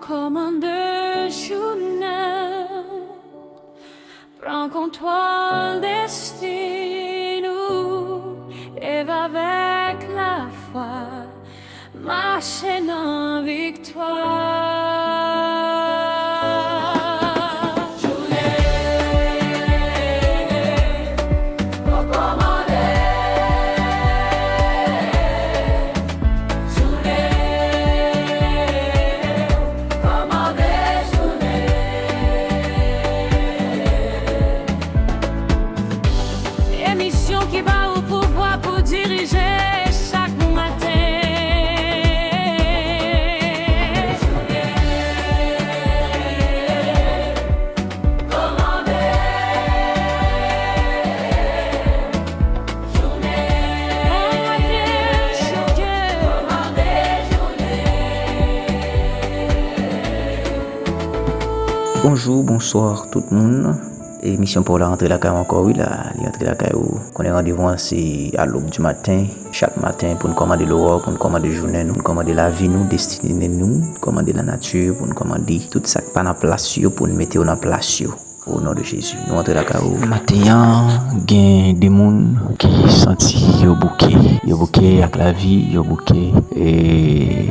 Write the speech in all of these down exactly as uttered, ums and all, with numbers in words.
Kòmande jounen, pran kontwòl desten nou, leve avèk lafwa, mache nan viktwa. Emisyon ki ba ou pouvwa pou dirije chak maten. Bonjou, bonswa tout moun. Emisyon pa w la rantre lakay ou ankò, wi, la, li rantre lakay ou. Konnen randevou an se à l'aube du matin. Chak maten pou n kòmande lowè, pou n kòmande jounen nou, pou n kòmande lavi nou, destine nou, kòmande lanati, pou n kòmande tout sa k pa nan plas yo, pou n mete yo nan plas yo. O non de Jezi, nou antre lakay ou. Maten an, gen de moun ki santi yo bouke. Yo bouke ak lavi, yo bouke, e,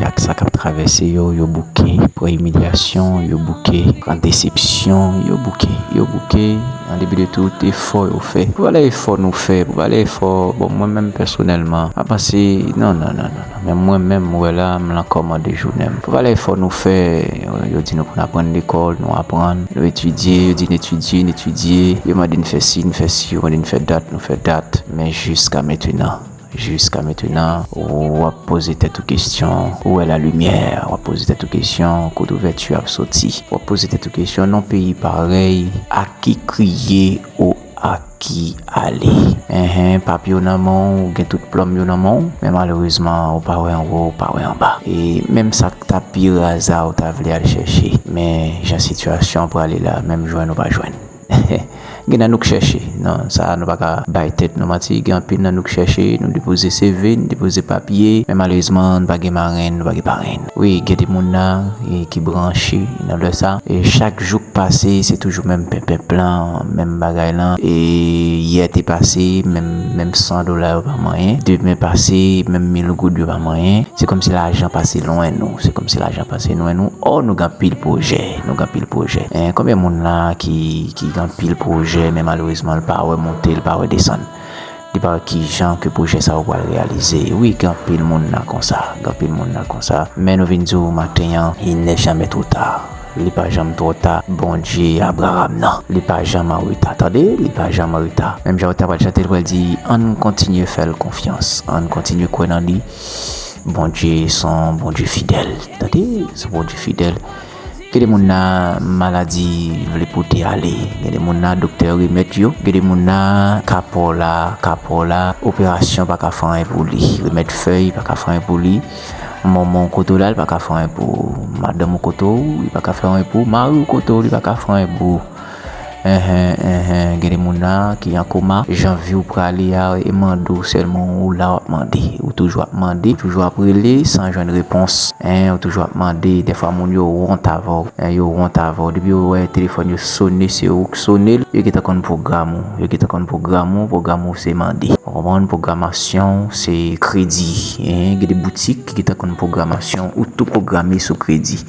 ak sa k ap travèse yo, yo bouke pran imilyasyon, yo bouke pran desepsyon, yo bouke, yo bouke, an depi de tout efò yo fè. Pou valè efò nou fè, pou valè efò, bon, mwen menm pèsonèlman, m ap panse, non, non, non, non, non. Men mwen menm, m wè la, m lan kòmande jounen m. Pou valè efò nou fè, yo di nou pou n aprann lekòl, nou aprann, nou etidye, yo di n etidye, n etidye, yo mande n fè si, n fè si, yo mande n fè dat, nou fè dat. Men jiska mentenan, jiska mentenan, w ap poze tèt ou kesyon, ou wè lalimyè, w ap poze tèt ou kesyon, kote ouvèti ap soti. W ap poze tèt ou kesyon, nan peyi parèy, a ki kriye ou a ki ale? Enhen, papye w nan men w, ou gen tout plòm yo nan men w, men malerezman, ou pa wè anwo, ou pa wè anba. E menm sa k ta pi raza, ou ta vle al chèche. Men jan sitiyasyon an prale la, menm jwenn ou pa jwenn. Gen nan nou k chèche. Non, sa nou pa ka bay tèt nou manti. Gen anpil nan nou k chèche, nou depoze C V, nou depoze papye, men malerezman, nou pa gen marenn, nou pa gen parenn. Wi, gen de moun la, e, ki branche nan lè sa. E chak jou k pase, se toujou menm penpenp lan, menm bagay lan. E yè te pase, menm, menm san dola yo pa manyen. Demen pase, menm mil goud yo pa manyen. Se kòmsi lajan pase lwen nou. Se kòmsi lajan pase lwen nou. Ò, nou gen anpil pwojè. Nou gen anpil pwojè. En, konbyen moun la ki, ki gen anpil pwojè, men malerezman, l pa wè monte, l pa wè desann? Li pa wè kijan ke pwojè sa yo pral reyalize. Wi, gen anpil moun la konsa. Gen anpil moun la konsa. Men nou vin di w maten an, il n'est jamais trop tard. Li pa janm twò ta. Bondye Abraram nan, li pa janm an reta. Tande, li pa janm an reta. Menm jan w ta pral chante, l pral di, ann kontinye fè l konfyans. Ann kontinye kwè nan li. Bondye se yon Bondye fidèl. Tande, se yon Bondye fidèl. Gen de moun la, maladi vle pote ale. Gen de moun la, doktè remèt yo. Gen de moun la, ka pa w la, ka pa w la, operasyon pa ka fè anyen pou li. Remèd fèy pa ka fè anyen pou li. Manman w kote w la, li pa ka fè anyen pou ou. Madanm ou kote w, li pa ka fè anyen pou ou. Mari w kote w, li pa ka fè anyen pou ou. Enhen, enhen, gen de moun la ki an koma. Jan vi w prale a, e mande w sèlman, ou la w ap mande. Ou toujou ap mande, ou toujou ap rele san jwenn repons. En, ou toujou ap mande, dèfwa moun yo wont avè w. En, yo wont avè w. Depi yo wè telefòn yo sone, se ou k sone l, yo gentan konn pwogram ou. Yo gentan konn pwogram ou, pwogram ou se mande. Ou konprann? Pwogramasyon se kredi. En, gen de boutik ki gentan konn pwogramasyon, ou tou pwograme sou kredi.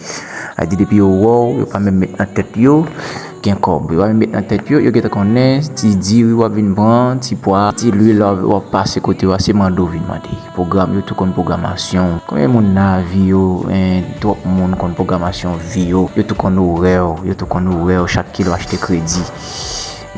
A di depi yo wè w, yo pa menm met nan tèt yo gen kòb. Yo pa menm met nan tèt yo, yo gentan konnen ti diri w ap vin pran, ti pwa, ti lwil w ap pase kote w a, se mande w vin mande. Pwogram, yo tou konn pwogramasyon. Konbyen moun nan vi yo, en, twòp moun konn pwogramasyon vi yo. Yo tou konn orè w, yo tou konn orè w, chak kilè w achte kredi.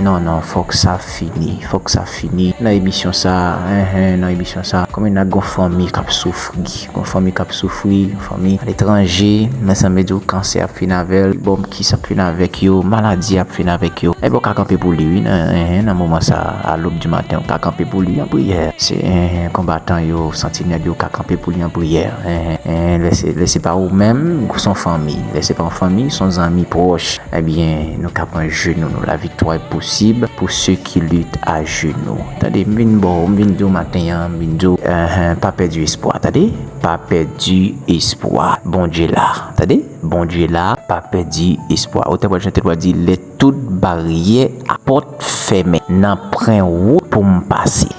Non, non, fòk sa fini, fòk sa fini. Nan emisyon sa, enhen, nan emisyon sa, konbyen nan gon fanmi k ap soufri, gon fanmi k ap soufri, yon fanmi aletranje, men sanble di w kansè ap fin avè l, bòm kis ap fin avèk yo, maladi ap fin avèk yo. Enben, w ka kanpe pou li, wi, nan, enhen, nan moman sa, à l'aube du matin, w ka kanpe pou li an priyè. Se, enhen, konbatan yo, santinèl yo, w ka kanpe pou li an priyè. Enhen, enhen, lè se, lè se pa ou menm, se yon fanmi. Lè se pa yon fanmi, se yon zanmi pwòch. Ebyen, nou ka pran jenou nou, la victoire est possible. posib pou se ki lit a jenou. Tande, m vin ba w, m vin di w maten an, m vin di w, enhen, pa pèdi espwa, tande? Pa pèdi espwa. Bondye la, tande? Bondye la, pa pèdi espwa. Otè Pòl chante, l di, lè tout baryè ak pòt fèmen, nanpwen wout pou m pase.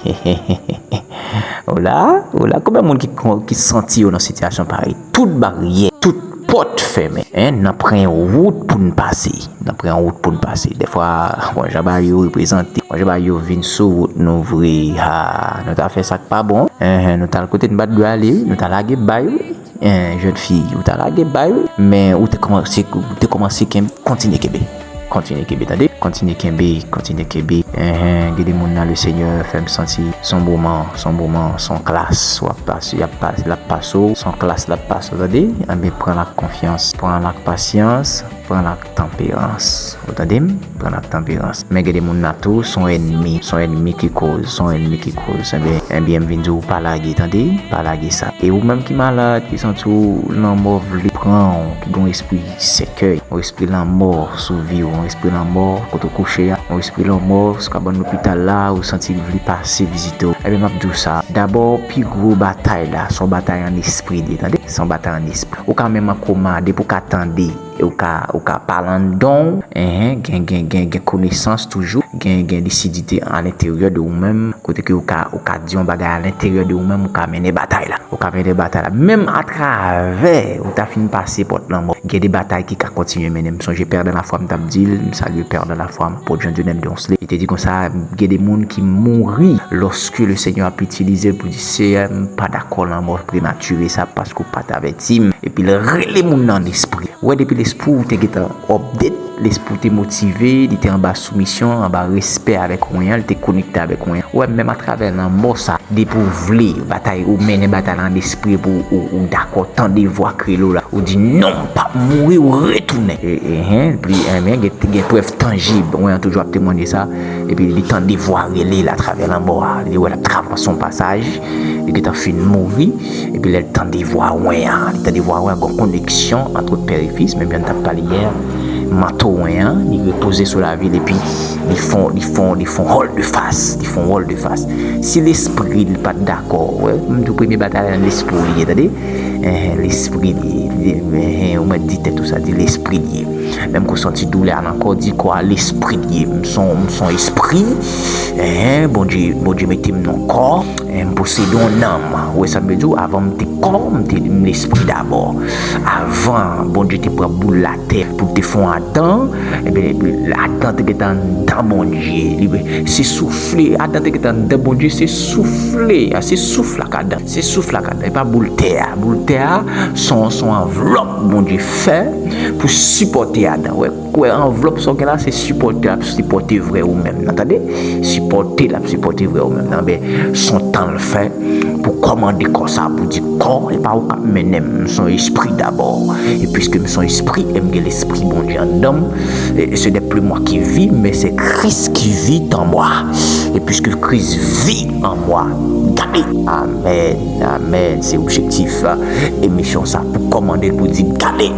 Ola, ola, konbyen moun ki, ki santi yo nan sitiyasyon parèy? Tout baryè, tout pòt fèmen, en, nanpwen wout pou n pase. Nanpwen wout pou n pase. Dèfwa, bon, jan bagay yo reprezante, bon, jan bagay yo vin sou wout nou vre, ha, nou ta fè sa k pa bon, enhen, nou t al kote n pa t dwe ale, wi, nou ta lage bay, wi. En, jèn fi, ou ta lage bay, wi, men ou te kòmanse, ou te kòmanse kenbe, kontinye kenbe. Kontinye kenbe, tande? Kontinye kenbe, kontinye kenbe. Enhen, gen de moun nan Lesenyè fè m santi s on moman, s on moman, s on klas w ap pase, y ap pase, l ap pase w, s on klas l ap pase w, tande? Enben, pran l ak konfyans, pran l ak pasyans, pran l ak tanperans. Ou tande m? Pran l ak tanperans. Men gen de moun nan tou, s on ènmi, s on ènmi ki koz, s on ènmi ki koz. Enben, enben, m vin di w pa lage, tande? Pa lage sa. E ou menm ki malad, ki santi w lanmò vle pran w, ki gen yon espri sèkèy, yon espri lanmò sou vi w, yon espri lanmò kote w kouche a, yon espri lanmò sou kabann lopital la, ou santi l vle pase vizite w. Enben, m ap di w sa, dabò, pi gwo batay la, s on batay an espri li ye, tande? S on batay an espri. Ou ka menm an koma, depi w ka tande, e ou ka, ou ka pale anndan w, enhen, gen, gen, gen, gen konesans toujou, gen, gen lisidite alenteryè de ou menm, kote ke ou ka, ou ka di yon bagay alenteryè de ou menm, ou ka mennen batay la. Ou ka mennen batay la. Menm atravè ou ta fin pase pòt lanmò, gen de batay ki ka kontinye mennen. M sonje Pè dan Lafwa, m t ap di l, m salye Pè dan Lafwa, Apot Jean Dionel Donsley. Li te di konsa, gen de moun ki mouri lorsque le Seigneur ap itilize l pou di, Seyè, m pa dakò lanmò prematire sa paske w pa t avèti m. Epi l rele moun nan lespri. Ou wè, depi lespri w te gentan update, lespri w te motive, li te anba soumisyon, anba respè avèk wen an, li te konekte avèk wen an. Ou wè, menm atravè lanmò sa, depi w vle batay, ou mennen batay la an lespri, epi w, ou, ou dakò tande vwa k rele w la, ou di, non, m p ap mouri, ou retounen. E, e, hen, epi, enben, gen, gen prèv tanjib, wen an toujou ap temwanye sa, epi li tande vwa rele l atravè lanmò a, li wè l ap travèse yon pasaj, li gentan fin mouri, epi lè l tande vwa wen an, li tande vwa wen an, gen yon koneksyon ant pè e fis, menm jan n t ap pale yè, manto wen an, li repoze sou lavi l, epi li fon, li fon, li fon wòl de fas, li fon wòl de fas. Si lespri l pa t dakò, wè, m di w premye batay la, lespri w li ye, tande? Enhen, lespri li ye, li, enhen, ou mèt di tèt ou sa, di lespri li ye. Menm ke w santi doulè a nan kò, di kò a lespri l ye. M s on, m s on espri, enhen, Bondye, Bondye mete m nan kò, en, m posede yon nanm. Ou wè sa m vle di w? Avan m te kò, m te, m lespri dabò. Avan, Bondye te pran boul latè pou l te fè yon Adan, enben, Adan te gentan anndan Bondye. Li, se soufle, Adan te gentan anndan Bondye, se soufle, a, se souf la k Adan. Se souf la k Adan. E pa boul tè a. Boul tè a, s on, s on anvlòp Bondye fè pou sipòte Adan. Wè, wè, anvlòp sa w gen la, se sipòte l ap sipòte vrè ou menm nan, tande? Sipòte l ap sipòte vrè ou menm nan. Enben, s on tan l fè pou kòmande kò sa, pou di, kò, e pa ou k ap mennen m, m s on espri dabò. E piske m s on espri, e m gen lespri Bondye anndan m, e, ce n'est plus moi qui vis, mais c'est Christ qui vit en moi. Et puisque Christ vit en moi, gade. Amèn, amèn. Se objektif, a, emisyon sa, pou kòmande l, pou di, gade.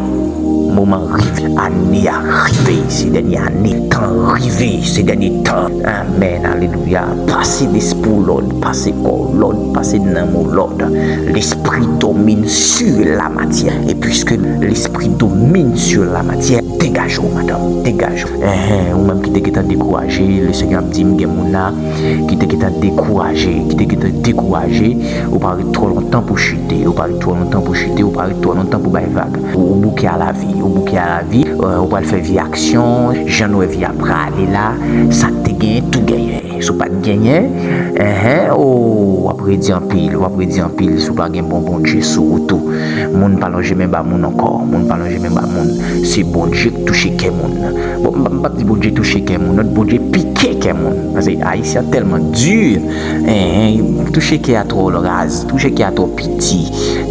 Moman rive, ane a rive, se dènye ane, tan rive, se dènye tan. Amèn, alelouya. Pase lespri w lòd, pase kò w lòd, pase nanm ou lòd. L'esprit domine sur la matière. Et puisque l'esprit domine sur la matière, degaje w, madanm, degaje w. Enhen, ou menm ki te gentan dekouraje, Lesenyè ap di m gen moun la ki te gentan dekouraje, ki te gentan dekouraje, ou pa ret twò lontan pou chite, ou pa ret twò lontan pou chite, ou pa ret twò lontan pou bay vag. Ou, ou bouke a lavi, ou bouke a lavi, euh, ou pral fè vi aksyon, jan nou wè vi a prale la, sa k te genyen, tou genyen. Si w pa t genyen, enhen, o, w ap redi anpil, w ap redi anpil si w pa gen bon Bondye sou ou tou. Moun pa lonje men ba moun ankò, moun pa lonje men ba moun. Se Bondye k touche kè moun. Bon, m, m p ap di Bondye touche kè moun, non, Bondye pike kè moun. Paske Ayisyen an tèlman di, enhen, touche kè a twò raz, touche kè a twò piti,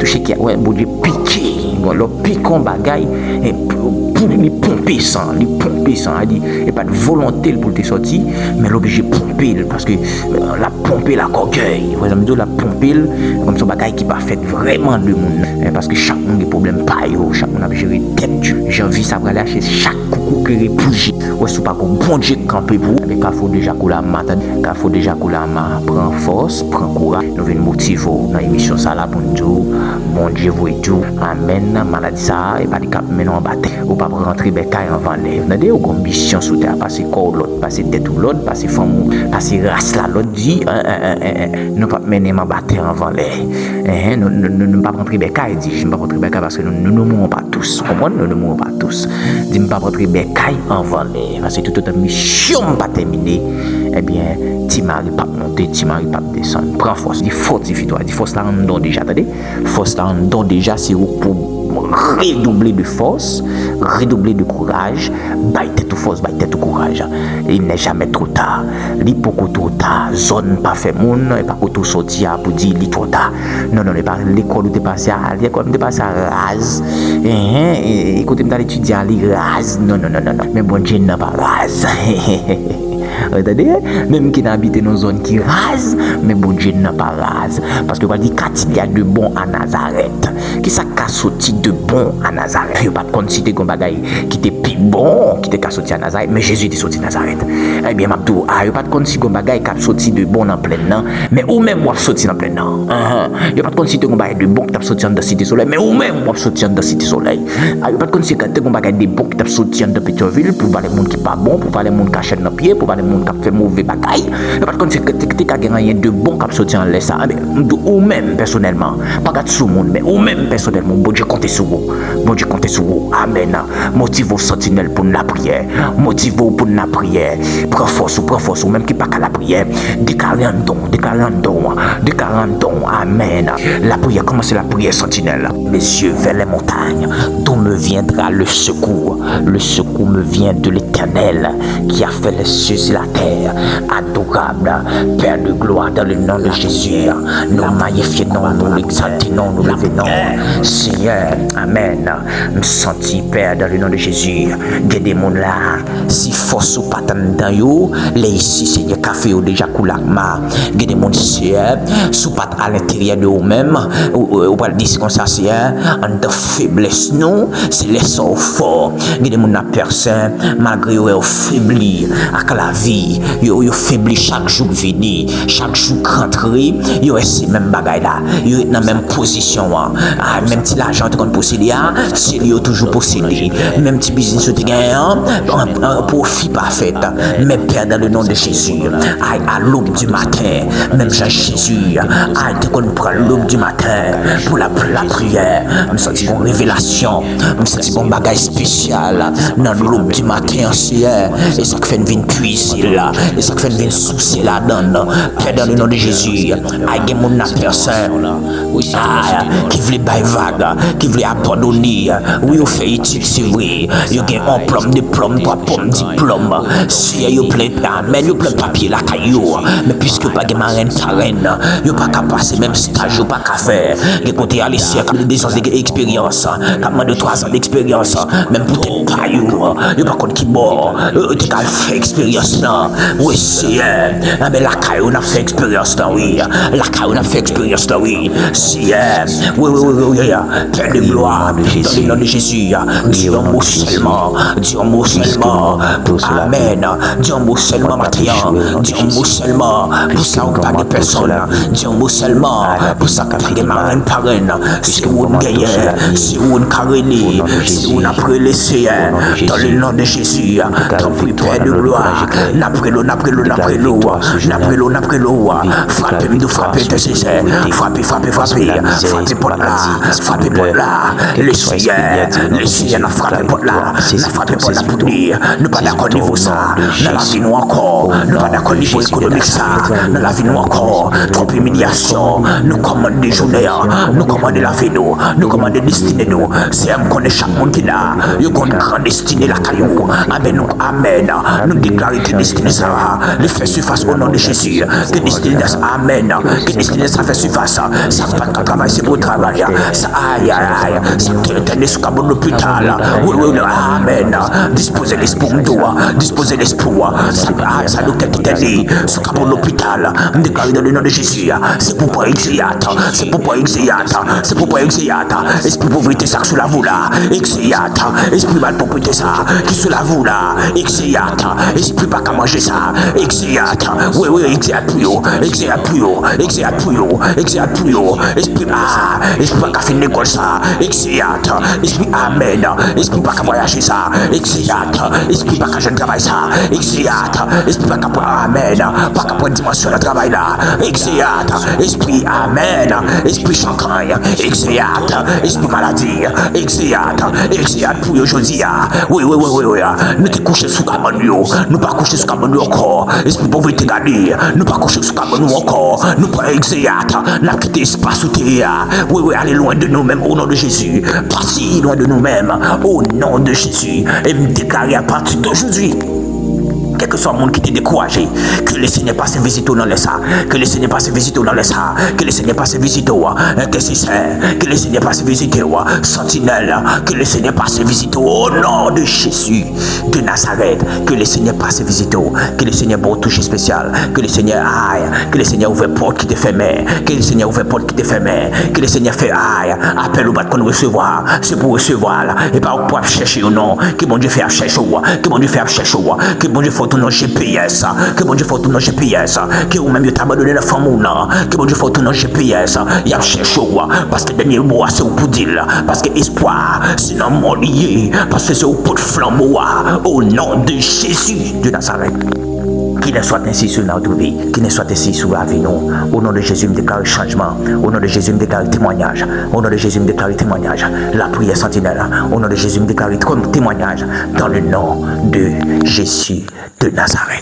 touche kè a, wè, Bondye pike. Bon, lè w pike yon bagay, e, p-, Li ponpe san, li ponpe san. Sa di, e pa t volonte l pou l te sòti, men l oblije ponpe l, paske l ap ponpe l ak ògèy. Wè sa m di w, l ap ponpe l kòm se yon bagay ki pa fèt vrèman de moun. Paske chak moun gen pwoblèm pa yo, chak moun ap jere tèt yo. Jan vi sa prale a, se chak koukoukere pou je. Wè si w pa gon Bondye k kanpe pou ou. Ebyen Kafou Deja Koulama, tande, Kafou Deja Koulama, pran fòs, pran kouraj. Nou vin motive w nan emisyon sa la pou n di w Bondye voye di w amèn. Maladi sa a, e pa li k ap mennen w anba tè. Ou p ap rantre bèkay anvan lè. Tande, ou gon misyon sou tè a, pase kò w lòd, pase tèt ou lòd, pase fanmi w, pase ras la lòd, di, en, en, en, en, en, nou p ap mennen m anba tè anvan lè. Enhen, nou, nou, nou, nou p ap rantre bèkay, di, m p ap rantre bèkay paske nou, nou, nous mourrons pas tous. Ou konprann? Nous, nous mourrons pas tous. Di, m p ap rantre bèkay anvan lè. Paske toutotan misyon m pa tèmine, ebyen, ti mari p ap monte, ti mari p ap desann. Pran fòs, di, fòtifye twa, di, fòs la anndan w deja, tande? Fòs la anndan w deja, se ou k pou redouble de fòs, redouble de kouraj, bay tèt ou fòs, bay tèt ou kouraj. Il n'est jamais trop tard. Li poko twò ta. Zòn pa fè moun, e pa kote w sòti a pou di li twò ta. Non, non, e pa lekòl ou te pase a, lekòl m te pase a raz. Enhen, e, e kote m t al etidye a, li raz. Non, non, non, non, non. Men Bondye nan pa raz. Ou tande? Menm ke n abite nan zòn ki raz, men Bondye nan pa raz. Paske w pral di, qu'y a de bon à Nazareth? Kisa k ka soti de bon a Nazareth? Yo pa t konn si te gon bagay ki te pi bon, ki te ka soti a Nazareth, men Jezi te soti Nazareth. Ebyen, m ap di w, a, yo pa t konn si gon bagay k ap soti de bon nan plèn nan, men ou menm w ap soti nan plèn nan. Anhan. Yo pa t konn si te gon bagay de bon ki t ap soti anndan Site Solèy, men ou menm w ap soti anndan Site Solèy. A, yo pa t konn si te gon bagay de bon ki t ap soti anndan Petyonvil pou valè moun ki pa bon, pou valè moun k a chèn nan pye, pou valè moun k ap fè move bagay. Yo pa t konn si te, te, te ka gen anyen de bon k ap soti anlè sa. Ebyen, m di w, ou menm pèsonèlman, pa gad sou moun, men ou menm pèsonèlman, Bondye konte sou ou. Bondye konte sou ou. Amèn. Motive w santinèl pou n lapriyè. Motive w pou n lapriyè. Pran fòs ou, pran fòs ou, menm ki pa ka lapriyè. Deklare anndan w, deklare anndan w, deklare anndan w. Amèn. Lapriyè, kòmanse lapriyè santinèl. Mes yeux vers les montagnes, d'où me viendra le secours? Le secours me vient de l'Éternel, qui a fait les cieux et la terre. Adorable Père de gloire, dans le nom de Jésus, nou mayifye non, nou egzalte non, nou leve non. Senyè, amèn. M santi, Pè, dans le nom de Jésus, gen de moun la, si fòs ou pa t anndan yo, lè isi, Senyè, kafe yo deja koulama. Gen de moun, Senyè, si w pa t alenteryè de ou menm, ou, ou, ou pral di se konsa, Senyè, anndan feblès nou, se lè sa w fò. Gen de moun nan pèsen, malgre yo wè yo febli ak lavi, yo, yo febli chak jou k vini, chak jou k rantre, yo wè se menm bagay la, yo ret nan menm pozisyon an. A, menm ti lajan yo te konn posede a, se li yo toujou posede. Menm ti biznis yo te genyen an, an, an, pwofi pa fèt. Men Pè, dans le nom de Jésus, ay, à l'aube du matin, menm jan Jezi, ay, te konn pran l'aube du matin pou la, lapriyè. M santi yon revelasyon. M santi yon bagay espesyal nan l'aube du matin an, Senyè. E sa k fè n vin puize la. E sa k fè n vin souse ladan l. Pè, dans le nom de Jésus, ay, gen moun nan pèsen, ay, ki vle bay vag, ki vle abandone. Wi, yo fè etid, se vre. Yo gen yon plòm, de plòm, twa plòm, diplòm. Senyè, yo plen, amèn, yo plen papye lakay yo. Men piske yo pa gen marenn, parenn, yo pa ka pase menm staj, yo pa ka fè. Gen kote ale, Senyè, k ap mande de zan de eksperyans, k ap mande twa zan de eksperyans, menm poutèt pa yo, yo pa konn ki bò yo te ka al fè eksperyans lan. Wi, Senyè, anben lakay ou n ap fè eksperyans lan, wi. Lakay ou n ap fè eksperyans lan, wi. Senyè, wi, wi, wi, wi, wi, Pè de glwa, dans le nom de Jésus, di yon mo sèlman, di yon mo sèlman, amèn. Di yon mo sèlman, maten an, di yon mo sèlman, pou sa ou pa gen pèsonn, di yon mo sèlman, pou sa k pa gen marenn, parenn, se ou n genyen, se ou n ka rele, se ou n ap rele, Senyè, dans le nom de Jésus, tanpri, Pè de glwa, n ap rele w, n ap rele w, n ap rele w, n ap rele w, n ap rele w, frape m, nou frape, entèsesè, frape, frape, frape, frape pòt la, frape pòt la, le Senyè, le Senyè, n ap frape pòt la, n ap frape pòt la pou li, nou pa dakò nivo sa, nan lavi nou ankò, nou pa dakò nivo ekonomik sa, nan lavi nou ankò, twòp imilyasyon, nou kòmande jounen an, nou kòmande lavi nou, nou kòmande destine nou. Senyè, m konnen chak moun ki la, yo gon gran destine lakay ou. Amèn, nou, amèn. Nou deklare ke destine sa, li fè sifas o non de Jezi. Ke destine sa, amèn. Ke destine sa fè sifas. Sa pa ka travay, se pou travay. Sa, ay, ay, ay. Sa te tène sou kabo lopital. Wi, wi, wi, amèn. Dispoze lespri m tou. Dispoze lespri w. Sa, ay, sa doktè ki tène sou kabo lopital. M deklare dans le nom de Jésus. Se pou pran egzeyat. Se pou pran egzeyat. Se pou pran egzeyat. Espri povrete sa k sou lavi w la. Egzeyat. Espri malpropreté sa ki sou lavi w la. Egzeyat. Espri pa ka manje sa. Egzeyat. Wi, wi, egzeyat pou yo. Egzeyat pou yo. Egzeyat pou yo. Egzeyat pou yo. Espri, ah, espri pa ka fin lekòl sa. Egzeyat. Espri, amèn. Espri pa ka vwayaje sa. Egzeyat. Espri pa ka jwenn travay sa. Egzeyat. Espri pa ka pran, amèn. Pa ka pran dimansyon nan travay la. Egzeyat. Espri, amèn. Espri chagren. Egzeyat. Espri maladi. Egzeyat. Egzeyat pou yo jodi a. Wi, wi, wi, wi, wi. Nou te kouche sou kabann yo. Nou pa kouche sou kabann yo ankò. Espri povrete gade. Nou pa kouche sou kabann nou ankò. Nou pran egzeyat. N ap kite espas ou te ye a. Wi, wi, ale lwen de nou menm, o non de Jezi. Pati lwen de nou menm, o non de Jezi. E m deklare apati de jodi, kèlkeswa moun ki te dekouraje, ke le Senyè pase vizite w nan lè sa. Ke le Senyè pase vizite w nan lè sa. Ke le Senyè pase vizite w, entèsesè. Ke le Senyè pase vizite w, santinèl. Ke le Senyè pase vizite w, o non de Jezi de Nazarèt. Ke le Senyè pase vizite w. Ke le Senyè ba w touch espesyal. Ke le Senyè, ay, ke le Senyè ouvè pòt ki te fèmen. Ke le Senyè ouvè pòt ki te fèmen. Ke le Senyè fè, ay, apèl ou pa t konn resevwa, se pou w resevwa l. E pa ou k pou ap chèche yo non. Ke Bondye fè ap chèche w. Ke Bondye fè ap chèche w. Ke Bondye fè w tounen yon G P S. Ke Bondye fè w tounen yon G P S. Ke ou menm yo te abandone nan fanmi w nan. Ke Bondye fè w tounen yon G P S. Y ap chèche w. Paske dènye mo a se ou pou di l. Paske espwa a se nan mò li ye. Paske se ou pot flanbo a. O non de Jezi de Nazarèt. Kilenswa ensi sou nou twouve, kilenswa ensi sou lavi nou. O non de Jezi, m deklare chanjman. O non de Jezi, m deklare temwanyaj. O non de Jezi, m deklare temwanyaj. Lapriyè santinèl. O non de Jezi, m deklare tem-, temwanyaj. Dans le nom de Jésus de Nazareth.